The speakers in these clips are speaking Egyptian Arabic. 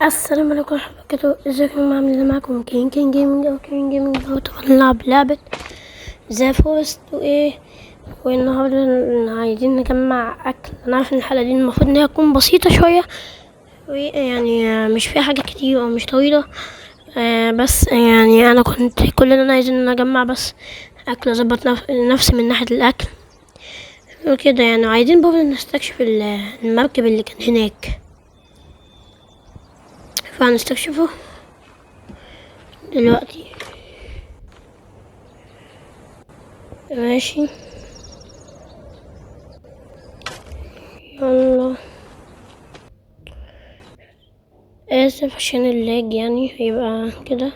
السلام عليكم ورحمة الله وبركاته. ازيكم؟ عاملين ايه؟ معاكم كين كين Gaming او كين Gaming. النهارده هنلعب لعبة The Forest وايه، والنهارده عايزين نجمع اكل. انا عارف ان الحلقة دي المفروض ان هي تكون بسيطة شوية، ويعني مش فيها حاجة كتير او مش طويلة، بس يعني انا كنت كل اللي انا عايزين ان اجمع بس اكل، اظبط نفسي من ناحية الاكل وكده. يعني عايزين برضه نستكشف المركب اللي كان هناك، فهنستكشفه دلوقتي. ماشي، يلا. اسف عشان اللاج، يعني هيبقى كده.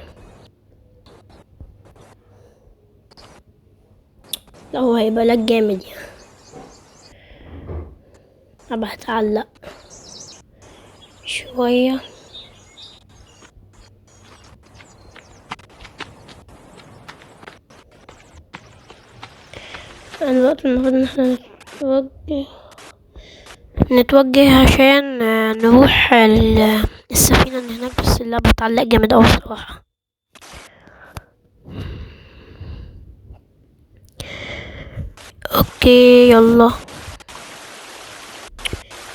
لا هو هيبقى لاج جامد يعني، ابقى هتعلق شوية. الوقت المفروض ان احنا نتوجه عشان نروح السفينة اللي هناك، بس اللعبة بتعلق جامد اوي الصراحة. okay يلا،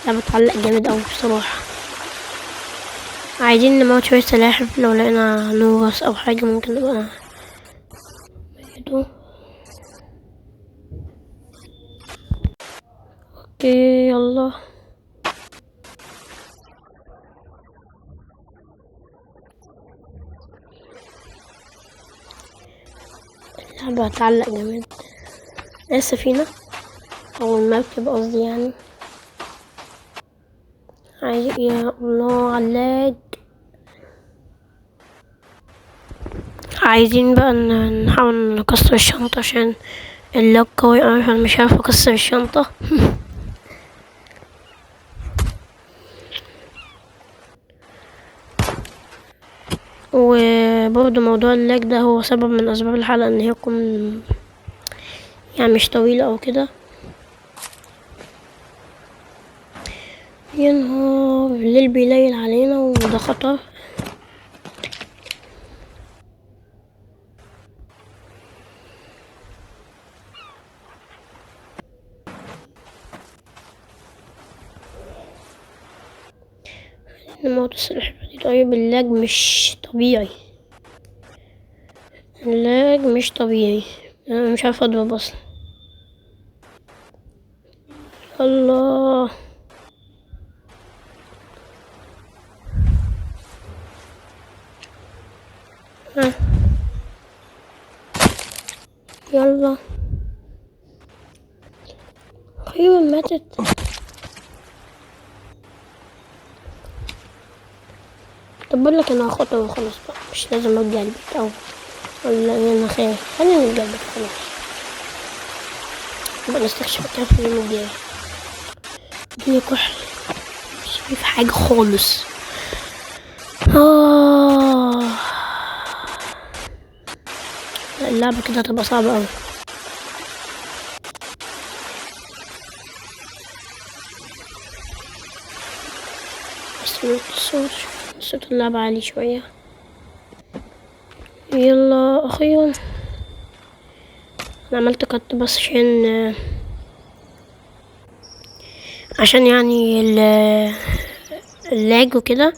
اللعبة بتعلق جامد اوي بصراحة. عايزين نموت شوية سلاحف، لو لقينا نورس او حاجة ممكن نبقى نموته. okay يلا، اللعبة هتعلق جامد. ايه السفينة او المركب قصدي يعني. عايز يا الله علاج. عايزين بقى نحاول نكسر الشنطة عشان اللاج قوي أوي، فأنا مش عارفة أكسر الشنطة. وبرضه موضوع اللاج ده هو سبب من أسباب الحلقة إن هي تكون مش طويلة أو كده. يا نهار الليل بيليل علينا وده خطر. نموت السلاحف دي. طيب اللاج مش طبيعي، اللاج مش طبيعي، انا مش عارفه اضرب اصلا. الله، ها يلا، اخيرا ماتت. طب بقول لك انا هاخدها وخلاص بقى، مش لازم ارجع البيت او ولا انا خايف. خلينا نرجع البيت خلاص، نبقى نستكشف الكهف اليوم الجاي. الدنيا كحل، مش شايف حاجة خالص. لا، اللعبة كده هتبقى صعبة أوي. بس صوت اللعبة عالي شوية. يلا أخيرا أنا عملت كت بس عشان اللاج وكده.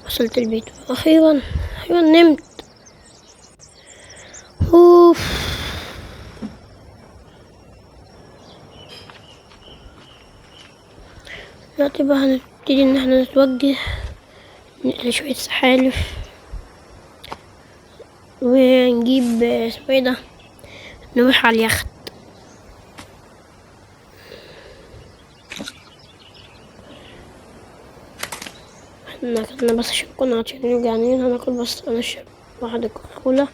وصلت البيت أخيرا، أخيرا نمت. أوف. دلوقتي بقى هنبتدي إن احنا نتوجه نقتل شوية سحالف ونجيب اسمه ايه ده، نروح على اليخت. احنا اكلنا بس عشان كنا عطشانين وجعانين، هناكل بس نشرب واحدة كوكاكولا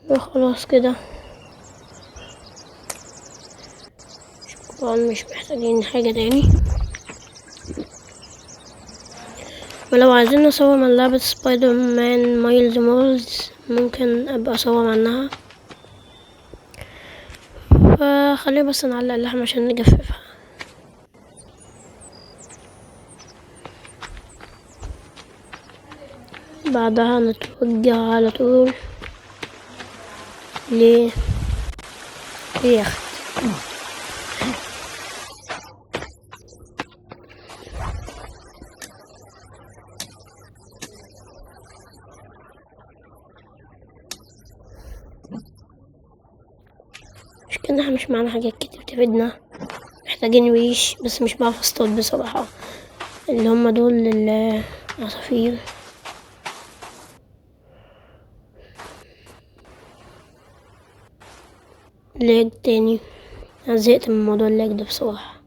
وخلاص كده. شكرا، مش محتاجين حاجة تاني. ولو عايزين نصور من لعبة سبايدر مان مايلز مورالز ممكن ابقى اصور عنها، فخلينا بس نعلق اللحمة عشان نجففها. بعدها نتوجه على طول لليخت. مش كده، احنا مش معانا حاجات كتير تفيدنا، محتاجين ريش بس مش بعرف اصطاد بصراحة، اللي هم دول العصافير. lag تاني، انا زهقت من موضوع ال lag ده بصراحة.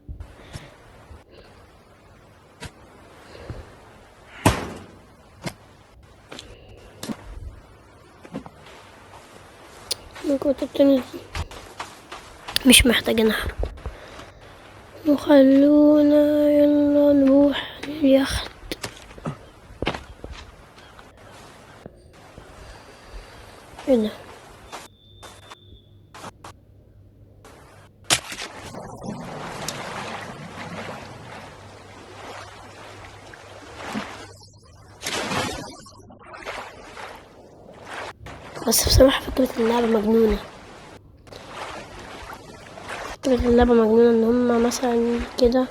مش محتاجينها. وخلونا يلا نروح لليخت. ايه ده؟ بس بصراحة فكرة اللعبة مجنونة، فكرة اللعبة مجنونة ان هما مثلا كده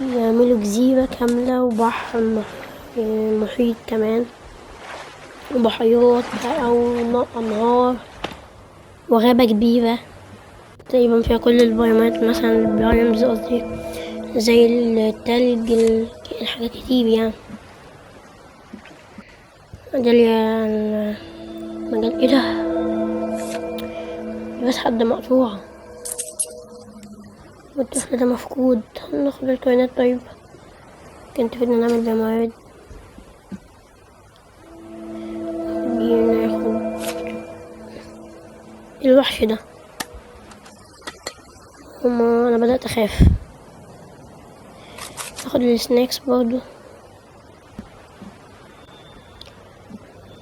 يعملوا جزيرة كاملة وبحر محيط كمان وبحيرات او انهار وغابة كبيرة تقريبا فيها كل البايومات، مثلا ال biomes قصدي زي التلج، الحاجات كتير يعني. ده المجال. ايه ده؟ بس حد مقطوع والطفل ده مفقود. ناخد الكوينات. طيب كنت تفيدنا نعمل بيها موارد. ناخد الوحش ده. هما انا بدأت اخاف. ناخد السناكس برضو.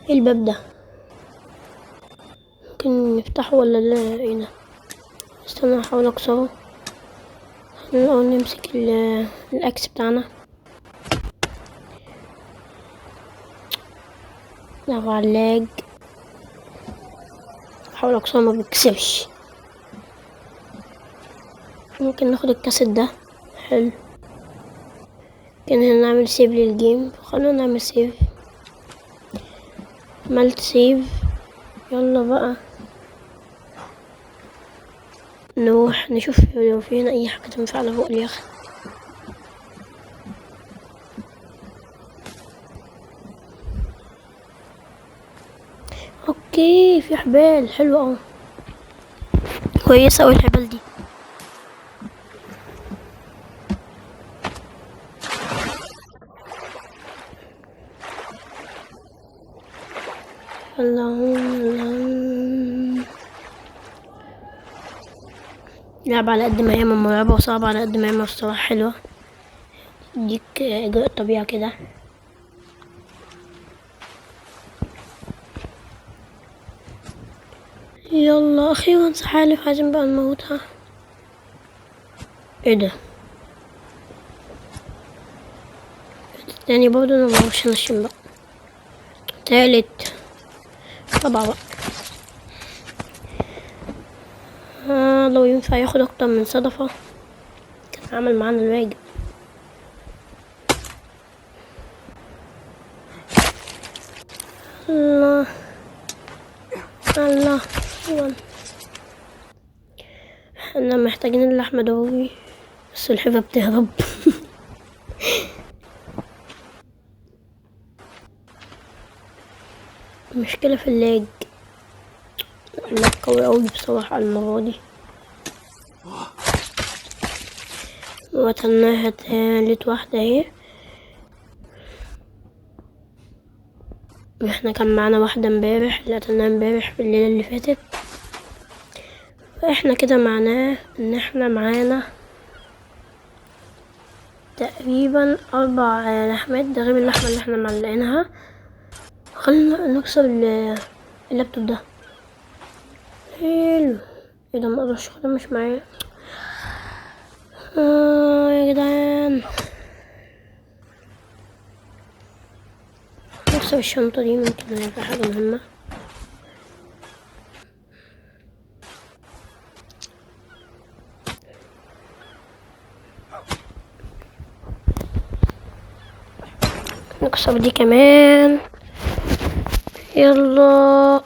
ايه الباب ده؟ ممكن نفتحه ولا لا؟ ايه ده؟ استنى احاول اكسره. الاول نمسك الاكس بتاعنا. ناخد علاج. احاول اكسره ما بيكسرش. ممكن ناخد الكاسيت ده، حلو. كان هنا نعمل save لل game، خلونا نعمل save. عملت save. يلا بقى نروح نشوف لو في هنا اي حاجة تنفعنا فوق اليخت. okay في حبال حلوة اوي، كويسة اوي الحبال دي. اللهم لعبة على قد ما هي مرعبة وصعبة، على قد ما هي الصراحة حلوة، تديك أجواء الطبيعة كده. يلا أخيرا سحالف، عايزين بقى نموتها. ايه ده؟ تاني برضو انا مبعرفش انشن بقى. تالت طبعا بقى. لو ينفع ياخد اكتر من صدفة كان عمل معانا الواجب. الله الله، احنا محتاجين اللحمة ضروري، بس الحفة بتهرب. المشكلة في ال lag، ال lag قوي أوي بصراحة المرة دي. وقتلناها تالت واحدة اهي. احنا كان معانا واحدة امبارح اللي قتلناها امبارح في الليلة اللي فاتت، فاحنا كده معناه ان احنا معانا تقريبا 4 لحمات، ده غير اللحمة اللي احنا معلقينها. خلينا نكسر اللابتوب ده. حلو. ايه ده؟ مقدرش اخده، مش معايا. يا جدعان نكسر الشنطة دي، ممكن نلاقي حاجة مهمة. نكسر دي كمان. يلا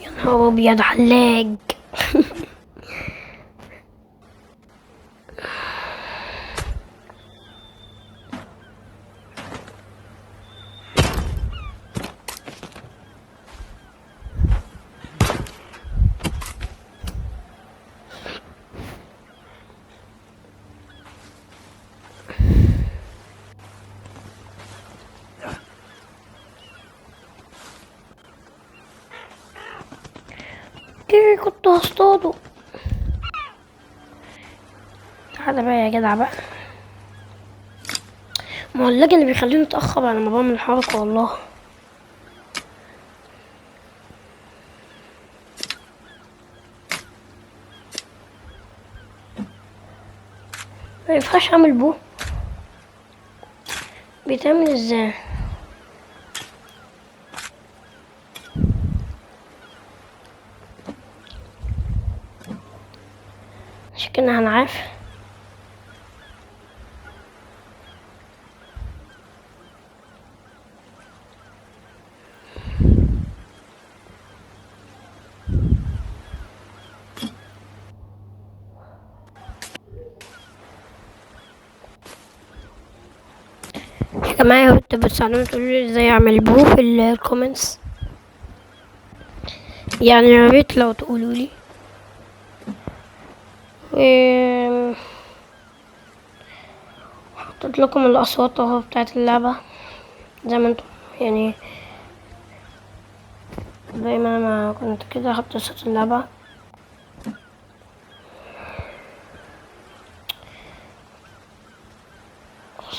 يا نهار ابيض علاج. كنت هصطاده. تعالى بقى يا جدع بقى، ما هو اللاج اللي بيخليني اتاخر على ما بعمل الحركه والله. ما ينفعش اعمل بو، بيتعمل ازاي؟ شكلنا هنعرف. يا جماعة يا ريت تساعدوني تقولوا لي ازاي اعمل bow في ال comments، يعني يا ريت لو تقولوا لي. حطيت لكم الاصوات اهو بتاعت اللعبة زي ما انتم، يعني زي ما انا كنت كده حطيت صوت اللعبة.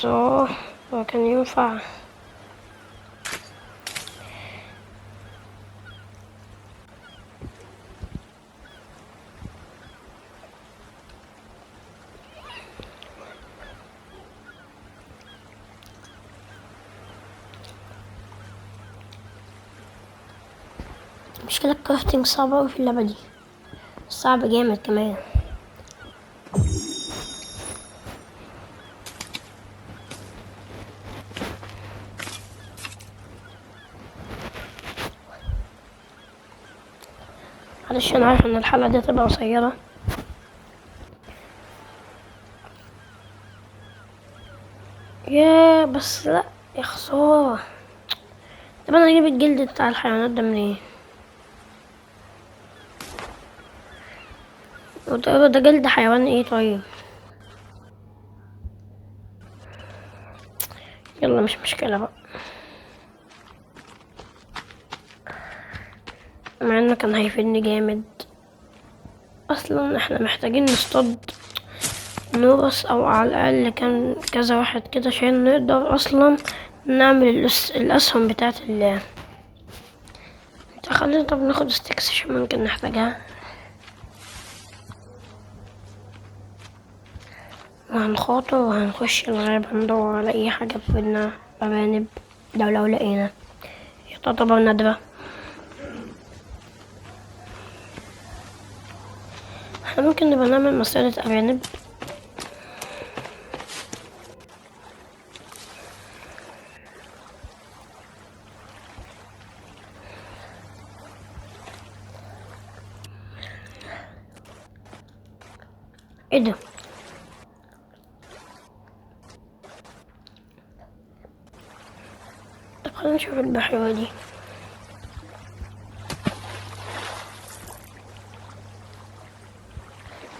هو كان ينفع مشكلة الكرافتنج صعبة أوي في اللعبة دي، صعب جامد كمان. معلش انا عارف ان الحلقة دي هتبقى قصيرة. يا بس لا يا خسارة. طب انا اجيب الجلد بتاع الحيوانات ده منين؟ وده ده جلد حيوان ايه؟ طيب يلا مش مشكلة بقى، مع انه كان هيفيدني جامد. اصلا احنا محتاجين نصطاد نورس او على الاقل كان كذا واحد كده عشان نقدر اصلا نعمل الاسهم بتاعت ال خلينا طب ناخد sticks عشان ممكن نحتاجها. وهنخاطر وهنخش الغابة ندور على اي حاجة تفيدنا، ارانب لو لقينا، هي تعتبر نادرة. احنا ممكن نبقى نعمل مصيدة ارانب. ايه ده؟ طب خلينا نشوف البحيرة دي.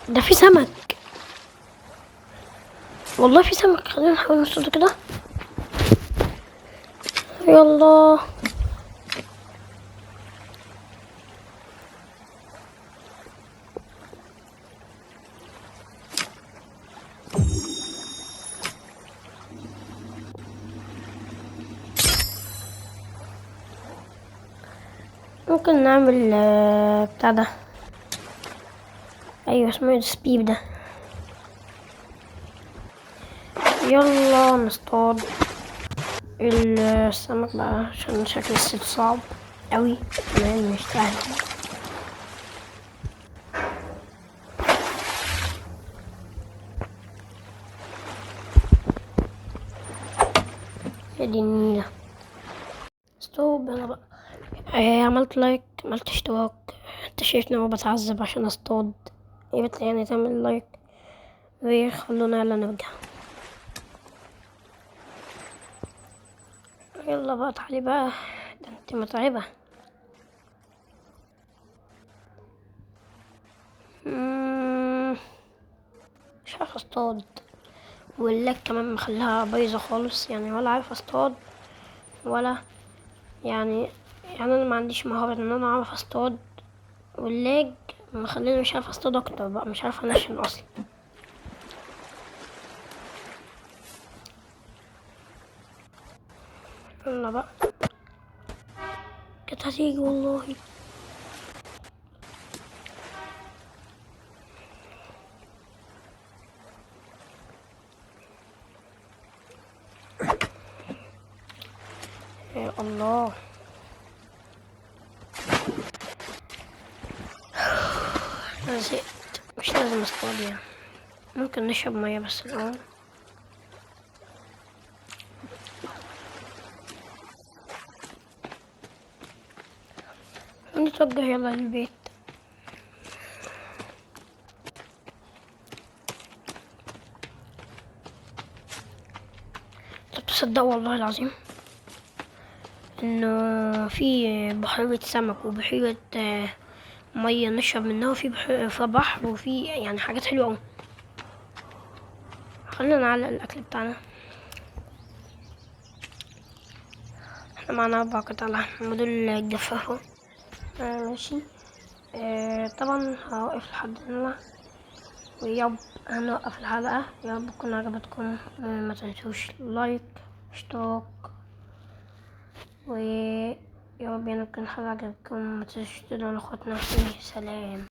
ده في سمك، والله في سمك. خلينا نحاول نصطاد كده. يلا ممكن نعمل بتاع ده. ايوه اسمه ايه سبيب ده. يلا نصطاد السمك بقى عشان شكل الصيد صعب قوي كمان مش سهل. يا دي النيلة. stop. انا بقى عملت like، عملت اشتراك، انت شايفني اهو بتعذب عشان اصطاد، يا ريت يعني تعمل like وخلونا يلا نرجع. يلا بقى تعالي بقى، ده انت متعبة. مش عارفة اصطاد، وال lag كمان مخليها بايظة خالص يعني، ولا عارفة اصطاد ولا يعني انا ما عنديش مهارة ان انا اعرف اصطاد، وال lag مخليني مش عارفة اصطاد اكتر بقى، مش عارفة انشن اصلا. يلا بقى كانت هتيجي والله. يا الله انا زهقت، مش لازم اصطاد يعني، ممكن نشرب مية بس الاول. نتوجه يلا للبيت. طب تصدقوا والله العظيم انه في بحيرة سمك وبحيرة مية نشرب منها، وفي في بحر، وفي يعني حاجات حلوة أوي. خلينا نعلق الأكل بتاعنا، احنا معانا 4 قطع لحم، هما دول اللي هيتجففوا. ماشي. طبعا هوقف لحد هنا، ويب هنوقف الحلقة. يا رب تكون عجبتكم، ما تنسوش لايك اشتراك، ويا رب يعني تكون الحلقة عجبتكم. ما تنسوش تدعوا لاخواتنا. سلام.